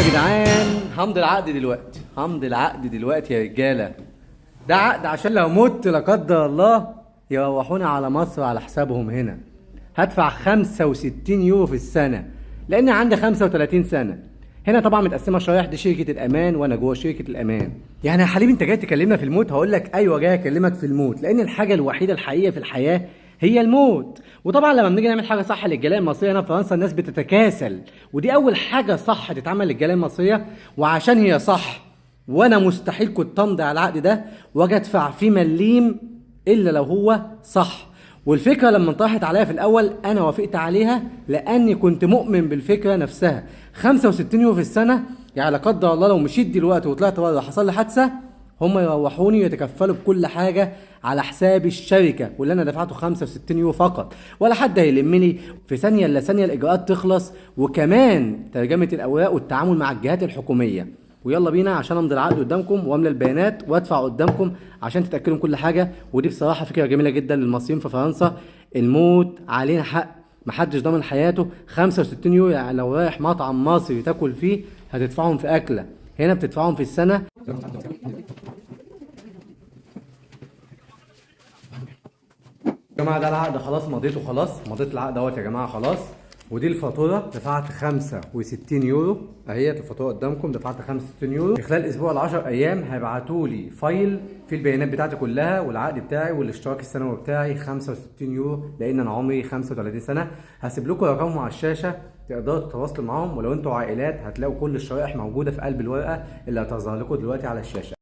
يا جدعان، همضي العقد دلوقتي، همضي العقد دلوقتي يا رجاله. ده عقد عشان لو مت لا قدر الله يروحوني على مصر على حسابهم. هنا هدفع 65 يورو في السنة لان عندي 35 سنة. هنا طبعا متقسمه شرايح، دي شركة الامان وانا جوه شركة الامان. يعني يا حليم انت جاي تكلمنا في الموت؟ هقول لك ايوه جاي اكلمك في الموت، لان الحاجة الوحيدة الحقيقية في الحياة هي الموت. وطبعا لما بنيجي نعمل حاجة صح للجاليه المصرية هنا في فرنسا الناس بتتكاسل، ودي اول حاجة صح تتعمل للجاليه المصرية، وعشان هي صح وانا مستحيل كنت امضي على العقد ده واجي ادفع فيه مليم الا لو هو صح. والفكرة لما انطرحت عليا في الاول انا وافقت عليها لاني كنت مؤمن بالفكرة نفسها. 65 يورو في السنة، يعني لا قدر الله لو مشيت دلوقتي وطلعت بره حصل لي حادثه هم يروحوني ويتكفلوا بكل حاجة على حساب الشركة، واللي انا دفعته 65 يورو فقط، ولا حد هيلمني في ثانية الا ثانية الاجراءات تخلص، وكمان ترجمه الاوراق والتعامل مع الجهات الحكومية. ويلا بينا عشان امضي العقد قدامكم واملى البيانات وادفع قدامكم عشان تتاكدوا من كل حاجة. ودي بصراحة فكرة جميلة جدا للمصريين في فرنسا، الموت علينا حق، محدش ضامن حياته. 65 يورو يعني لو رايح مطعم مصري تاكل فيه هتدفعهم في اكله، هنا بتدفعهم في السنة. يا جماعة ده العقد خلاص مضيته، خلاص مضيت العقد اهوت يا جماعة خلاص. ودي الفاتورة، دفعت 65 يورو اهي الفاتورة قدامكم، دفعت 65 يورو. في خلال اسبوع ل 10 ايام هيبعتوا لي file فيه البيانات بتاعتي كلها والعقد بتاعي والاشتراك السنوي بتاعي 65 يورو، لان انا عمري 35 سنة. هسيب لكم رقمهم على الشاشة تقدروا تتواصلوا معاهم، ولو انتوا عائلات هتلاقوا كل الشرائح موجودة في قلب الورقة اللي هتظهر لكم دلوقتي على الشاشة.